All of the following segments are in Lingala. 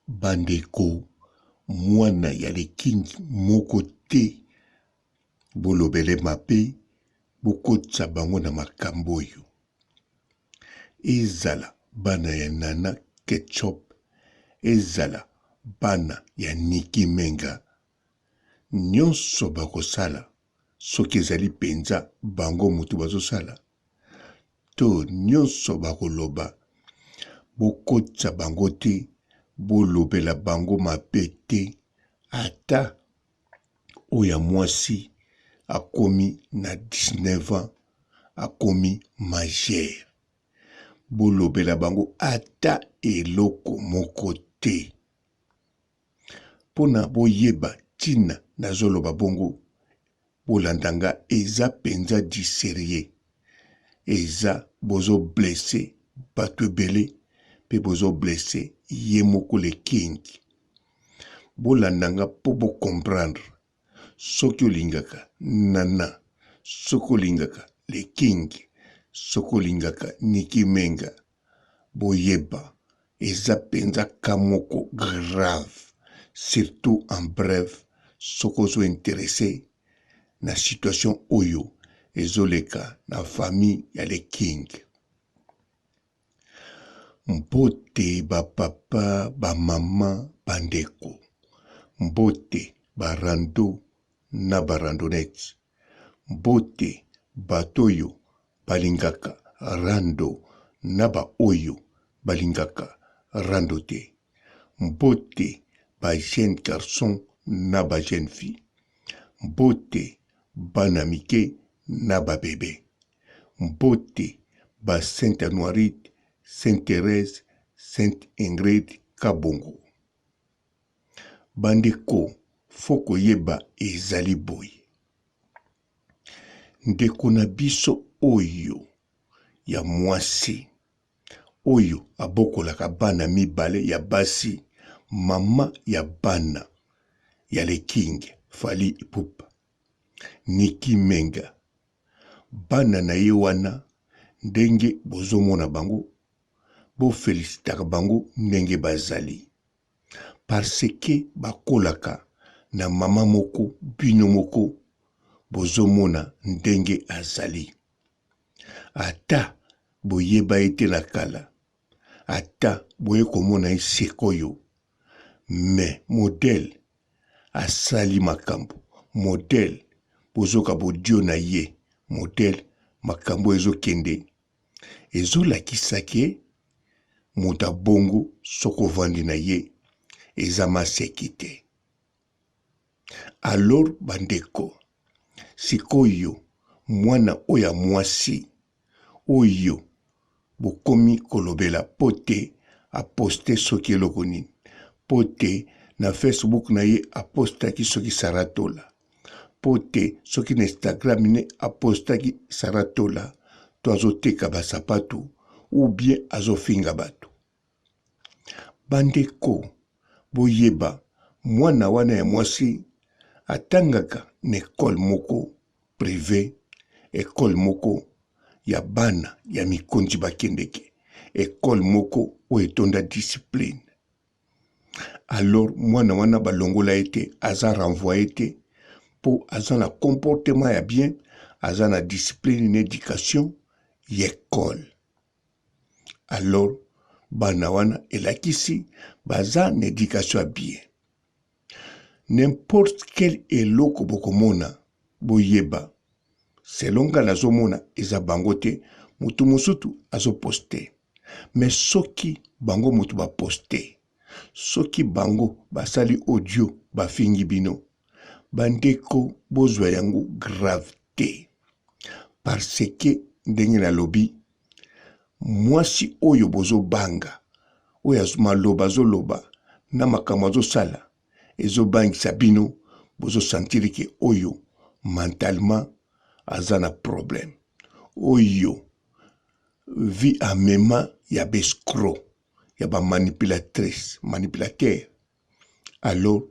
Bandeko mwana ya le king moko te bolobele mabe bokotisa bango na makambo oyo ezala bana ya nana ketchup ezala bana ya Nicky Menga nionso bakosala soki ezali penza bango mutu bazosala to nionso bakoloba bokotisa bango te bolobela bango mabe te ata oyo ya mwasi akomi na 19 ans akomi majeur bolobela bango ata eloko moko te pona boyeba tina nazoloba bongo bolanda nga eza penza du serieux eza bozo blesse batu ebele pe bozo blesse ye moko le king bolanda nga po bo comprendre soki olingaka nana soki olingaka le king soki olingaka nicky menga boyeba eza penza cas moko grave surtout en bref soki ozo interesse na situation oyo ezoleka na famille ya le king. Mbote ba papa ba mama ba ndeko mbote ba rando na ba randonnettes mbote bato oyo balingaka rando na ba oyo balingaka rando te. Mbote ba jeunes garçons na ba jeunes filles. Mbote bana mike na ba bebes. Mbote ba Sainte Anuarite, Sainte Therèse, Sainte Ingrid Kabongo. Bandeko faut koyeba ezali boye. Ndeko na biso oyo ya mwasi oyo abokolaka bana mibale ya basi, mama ya bana ya le king Fally Ipupa, Nicky Menga, bana na ye wana ndenge bozomona bango, bo felicitaka bango ndenge bazali. Parce que bakolaka na maman moko bino moko bozomona ndenge azali. Ata boyeba ye te na kala, ata boye komona ye sikoyo, mais modèle asali makambo, modèle bozoka b'audio na ye, modèle makambo ezokende Ezolakisa ke moto ya bongo soki ovandi na ye eza maseki te. Alors ba ndeko sikoyo mwana oyo ya mwasi oyo bokomi kolobela po te a poste soki eloko nini po te na Facebook na ye a postaki soki Sarah Tola po te soki na Instagram ne a postaki Sarah Tola to azoteka ba sapatu ou bien azofinga batu. Bandeko boyeba mwana wana ya mwasi atangaka na ecole moko prive, ecole moko ya bana ya mikonzi bakendeke, ecole moko oyo etonda discipline. Alors mwana wana balongola ye te, aza renvoye te po aza na comportement ya bien, aza na discipline na education ya ecole. Alors bana wana elakisi baza na education ya bien. N'importe quel eloko bokomona boyeba selon nga nazomona eza bango te mutu mosutu azo poste mais soki bango mutu ba poste soki bango basali audio bafingi bino bandeko bozwa yango grave te parce que ndenge nalobi mwasi oyo bozobanga oyo maloba azoloba na makambo azosala ezobangisa bino bozo sentir ke oyo mentalement aza na problème oyo vie amema ya b'escroc ya ba manipulatrice manipulateur alors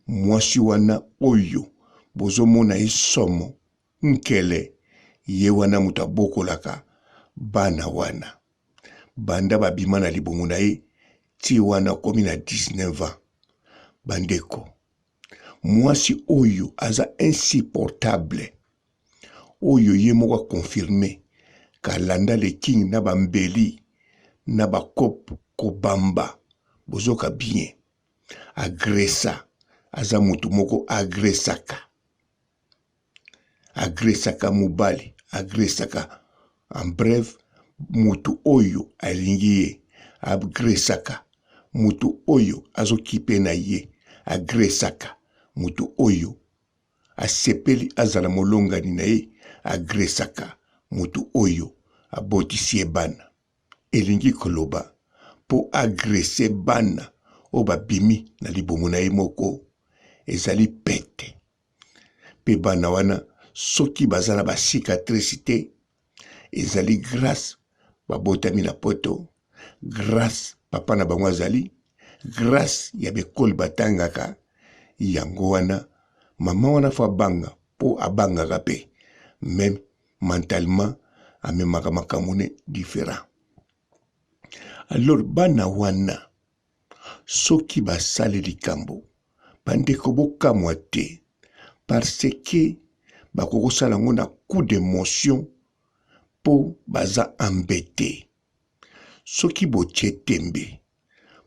mwasi wana oyo bozomona ye somo nkele ye wana moto abokolaka bana wana banda babima na libumu na ye. Ti wana okomi na 19 ans. Bandeko, mwasi oyo aza insupportable. Oyo ye moko a confirme kalanda le king na ba mbeli na ba cop kobamba bozoka bien agressa aza mutu moko agressaka agressaka mobali agressaka en bref mutu oyo alingi ye agressaka mutu oyo azokipe na ye agressaka mutu oyo asepeli azala molongani na ye agressaka mutu oyo abotisi ye bana elingi koloba po agresse bana oyo babimi na libumu na ye moko ezali pete pe bana wana soki baza na ba cicatrice te ezali grace babotami na poto grace papa na bango azali grace ya bekole batangaka yango wana mama wana fo abanga po abangaka pe meme mentalement amemaka makambo ne different alors bana wana soki basali likambo bandeko bokamwa te parce que bakoki kosala yango na coup d'emotion mpo baza embete soki botie tembe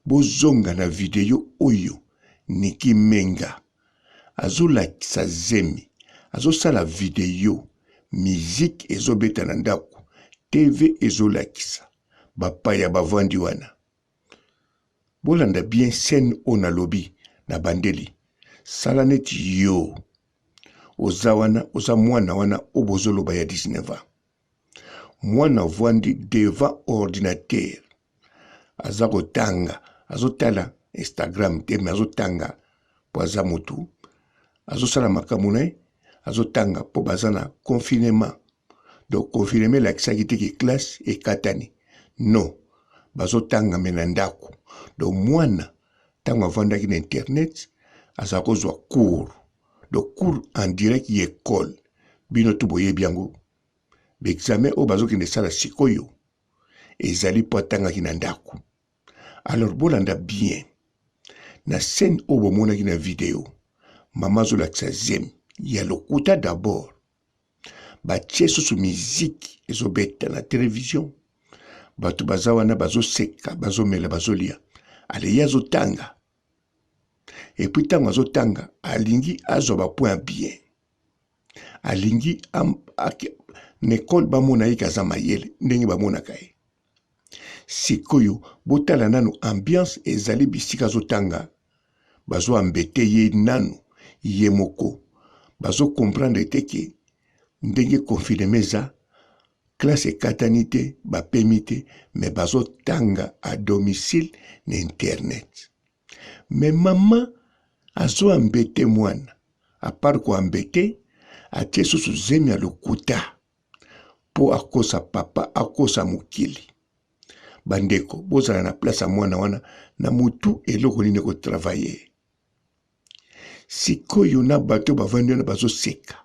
bozonga na video oyo Nicky Menga azolakisa zemi azosala video musique ezobeta na ndako TV ezolakisa bapaya bavandi wana Bolanda bien scène oyo nalobi na bandeli sala neti yo oza wana oza mwana wana oyo bozoloba ya 19 ans mwana avandi devant ordinateur aza kotanga azotala Instagram te me azotanga mpo aza motu azosala makambo na ye azotanga mpo baza na confinement Donc confinement elakisaki te ke classe ekatani. Non, bazotanga me na ndako. Donc mwana ntango avandaki na internet azala kozwa cours. Donc cours en direct ya école. Bino tu boyebi yango. Ba examen oyo bazokende sala sikoyo ezali mpo atangaki na ndako. Alors bolanda bien. Na scène oyo bomonaki na video, mama azolakisa zemi ya lokuta d'abord. Batie susu miziki ezobeta na television, bato baza wana bazoseka, bazomela, bazolia. Ale ye azotanga, epuis ntango azotanga alingi azwa ba point ya bien, alingi na ekole bamona ye ke aza mayele ndenge bamonaka ye. Sikoyo botala nanu ambiance ezali bisika azotanga, bazo embete ye nanu ye moko, bazo comprendre te ke ndenge confinement eza classe ekatani te, bapemi te, mais bazo tanga à domicile na internet. Mais mama azo embete mwana, à part ko embete atie susu zemi ya lokuta. po akosa papa akosa mokili bandeko bozala na place ya mwana wana na mutu eloko nini ekotravaille sikoyo na bato bavandi wana bazoseka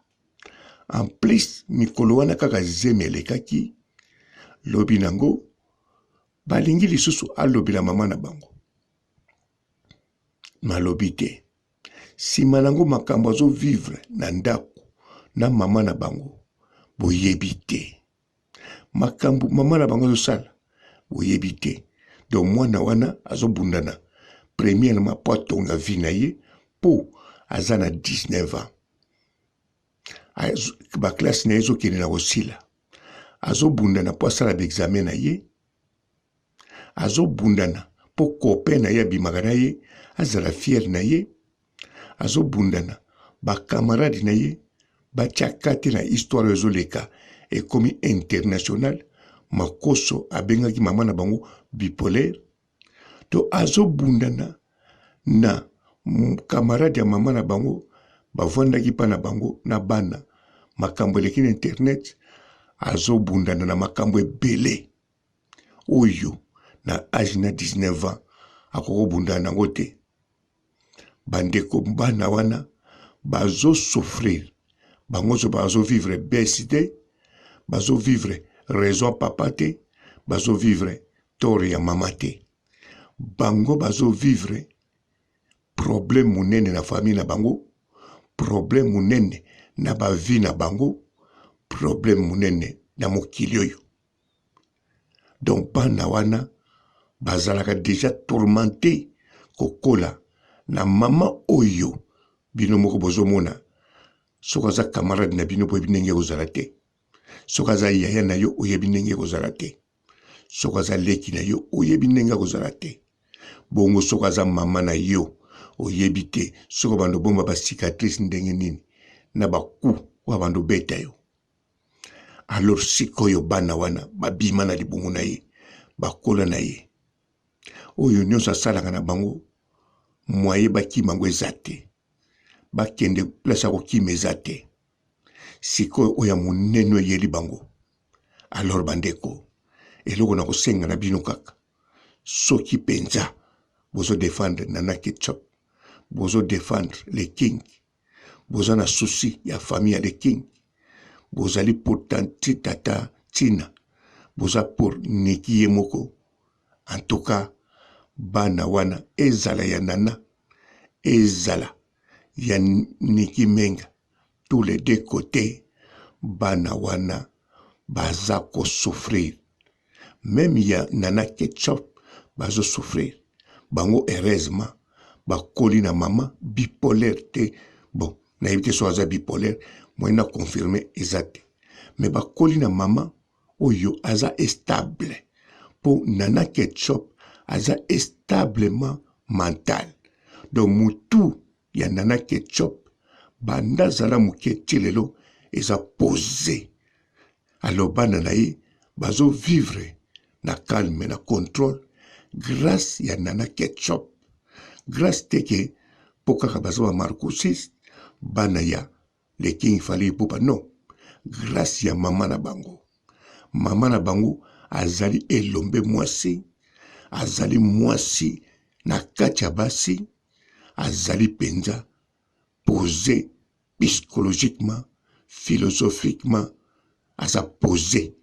en plus mikolo wana kaka zemi elekaki lobi nango balingi lisusu alobela mama na bango malobi te Sima nango makambo azo vivre na ndaku na maman na bango boyebi te makambo maman na bango azosala boyebi te donc mwana wana azobundana premièrement po atonga vie na ye po aza na 19 ans baklasse na ye ezokende na kosila azobundana po asala baexamen na ye Azobundana po copain na ye abimaka na ye azala fier na ye, azobundana ba camarades na ye batia cas te na histoire oyo ezoleka ekomi international, Makoso abengaki mama na bango bipolaire, to azobundana na camarade ya mama na bango bavandaki pa na bango na bana, makambo eleki na internet, azobundana na makambo ebele. oyo na age na 19 ans akoki kobundana nango te bandeko bana wana bazo souffrir bango nso bazo vivre baisse te bazo vivre raison papa te bazo vivre tort ya mama te. Bango bazo vivre problème munene na famille na bango, problème munene na ba vie na bango, problème munene na mokili oyo. Donc bana wana bazalaka dejà tourmente kokola na mama oyo bino moko bozomona soki aza camarade na bino boyebi ndenge ekozala te soki aza yaya na yo oyebi ndenge ekozala te soki aza leki na yo oyebi ndenge akozala te bongo soki aza mama na yo oyebi te soki obanda obomba ba cicatrice ndenge nini na ba coup oyo abanda obeta yo alors sikoyo bana wana babima na libumu na ye bakola na ye oyo nyonso asalaka na bango mwaye bakima yango eza te bakende place ya kokima eza te sikoyo oyo ya monene eyeli bango alors bandeko eloko na kosenga na bino kaka soki mpenza bozo defendre nana ketchup bozo defendre le king boza na souci ya famille ya le king bozali pour tanti tata tina boza pour niki ye moko en tout cas bana wana ezala ya nana ezala ya niki menga tous les deux cotes bana wana baza ko souffrir meme ya nana ketchup bazo souffrir bango heureusement bakoli na mama bipolaire te bon nayebi te soki aza bipolaire moyen na confirme eza te mais bakoli na mama oyo aza estable po nana ketchup aza establement mental donc mutu ya nana ketchup banda azala moke ti lelo eza pose alors bana na ye bazo vivre na calme na controle grace ya nana ketchup grace te ke mpo kaka baza ba marcosis bana ya le king Fally Ipupa non grace ya mama na bango mama na bango azali elombe mwasi azali mwasi na kati ya basi azali mpenza pose psychologiquement philosophiquement aza pose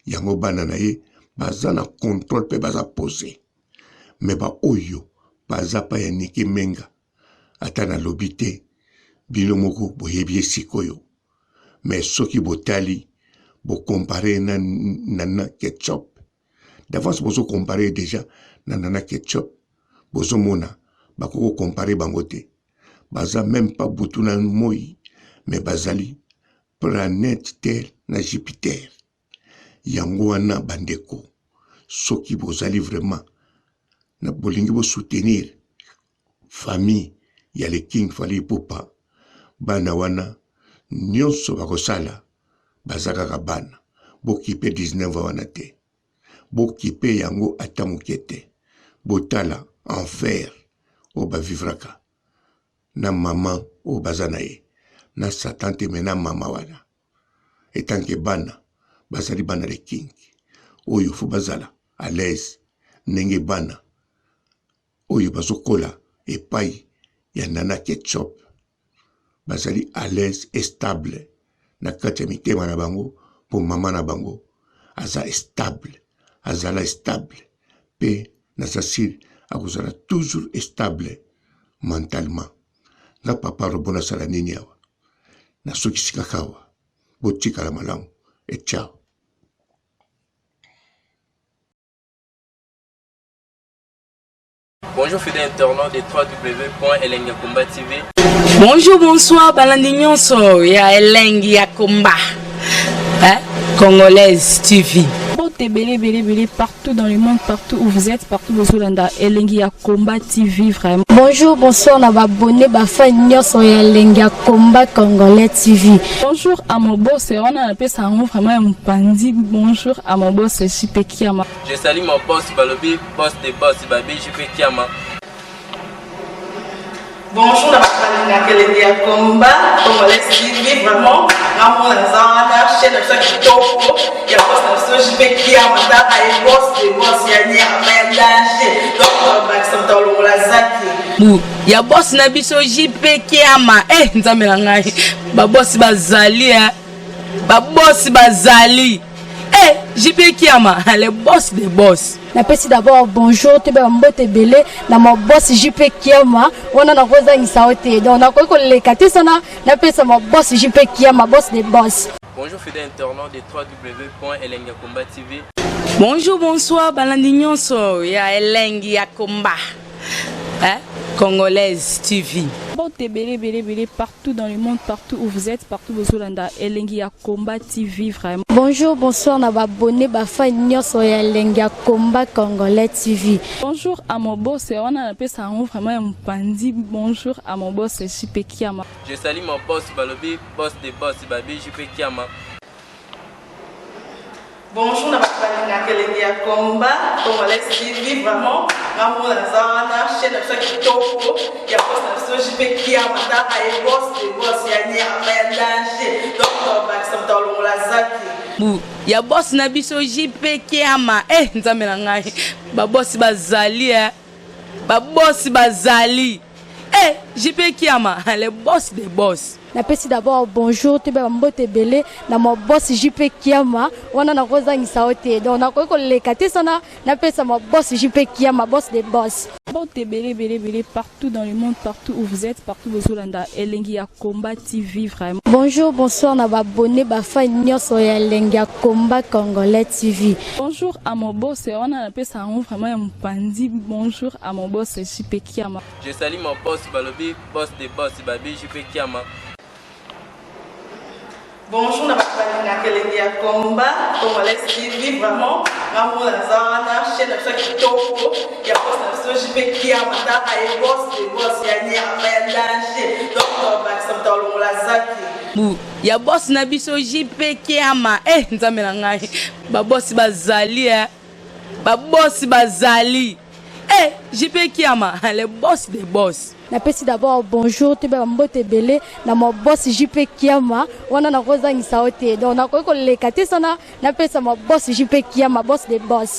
yango bana na ye baza na controle mpe baza pose me baoyo baza pa ya Niki Menga ata nalobi te bino moko boyebi ye sikoyo me soki botali bokompare na nana ketchup d'avance bozo compare deja na nana ketchup bozomona bakoki kokompare bango te baza meme pas butu na moi me bazali planète terre na jupiter yango wana bandeko soki bozali vraiment na bolingi bosoutenir famille ya le king Fally Ipupa bana wana nyonso bakosala baza kaka bana bokipe 19 wana te bokipe yango ata moke te botala enfer oyo bavivraka na mama oyo baza na ye na satan te me na mama wana etanke bana bazali bana le king oyo fo bazala à l'aise ndenge bana oyo bazokola epai ya Nana Ketchup bazali à l'aise et stable na kati ya mitema na bango mpo mama na bango aza stable azala stable mpe naza sur akozala toujours stable mentalement nga papa robo nasala nini awa nasukisi kaka awa botikala malamu et ciao. Bonjour fidèles internautes de www.elengiyakomba TV. Bonjour, bonsoir, balandi nyonso ya Elengi ya Komba. Hein? Congolaise TV. Mbote ebele ebele ebele partout dans le monde, partout où vous êtes, partout bozolanda Elengi ya Combat TV vraiment. Bonjour, bonsoir na ba abonnés ba fans nyonso ya Elengi ya Combat Congolais TV. Bonjour à mon boss, wana napesa yango vraiment ya mopanzi. Bonjour à mon boss JP Kiama. Je salue mon boss balobi boss de boss babi JP Kiama. Bonjour na bato balingaka elengi ya combat congolais TV vraiment ngamona naza wana chaîne na biso ya kitoko ya boss na biso JP Kiama tala ye boss de boss ya nyama ya danger donc bakisa moto alongola zaki bu ya boss na biso JP Kiama eh nzambe na ngai ba boss bazali eh ba boss bazali eh. JP Kiama, le boss des boss. Napesi d'abord bonjour, toyeba mbote ebele na ma boss JP Kiama. Wana nakozangisa yo te, donc nakoki koleka te sana napesa ma boss JP Kiama, boss de boss. Bonjour fidèles internautes de www.elengiyakomba TV. Bonjour, bonsoir balandi nyonso ya Elengi ya Komba, hein? Congolaise TV. Mbote ebele ebele ebele partout dans le monde, partout où vous êtes, partout bozolanda Elengi ya Combat TV vraiment. Bonjour, bonsoir na ba abonnés, ba fans nyonso ya Elengi ya Combat Congolais TV. Bonjour à mon boss, wana napesa yango vraiment ya mopandi. Bonjour à mon boss JP Kiama. Je salue mon boss balobi boss de boss babi JP Kiama. Bonjour na bato balingaka Elengi ya Combat Congolais TV. Vraiment, nga moko naza wana, chaîne na biso ya kitoko ya boss na biso JP Kiama. Taka ye boss de boss ya nyama ya danger, donc tobakisa moto alongola zaki. Bu ya boss na biso JP Kiama. Eh, nzambe na ngai, babosi bazali, eh. Babosi bazali, eh, JP Kiama, le boss des boss. Napesi d'abord bonjour, toyeba mbote ebele na ma boss JP Kiama. Wana nakozangisa yo te, donc nakoki koleka te sana napesa ma boss JP Kiama, boss de boss. Mbote ebele ebele ebele partout dans le monde, partout où vous êtes, partout bozolanda Elengi ya Combat TV vraiment. Bonjour, bonsoir na ba abonnés, ba fans nyonso ya Elengi ya Combat Congolais TV. Bonjour à mon boss, wana napesa yango vraiment ya mopandi. Bonjour à mon boss JP Kiama. Je salue mon boss balobi boss de boss babi JP Kiama. Bonjour na bato balingaka Elengi ya Combat Congolais TV. Vraiment, nga moko naza wana, chaîne na biso ya kitoko ya boss na biso JP Kiama. Taka ye boss de boss ya nyama ya danger, donc tobakisa moto alongola zaki. Bu ya boss na biso JP Kiama. Eh, nzambe na ngai, babosi bazali, eh. Babosi bazali, eh, JP Kiama, le boss des boss. Napesi d'abord bonjour, toyeba mbote ebele na ma boss JP Kiama. Wana nakozangisa yo te, donc nakoki koleka te sana napesa ma boss JP Kiama, boss de boss.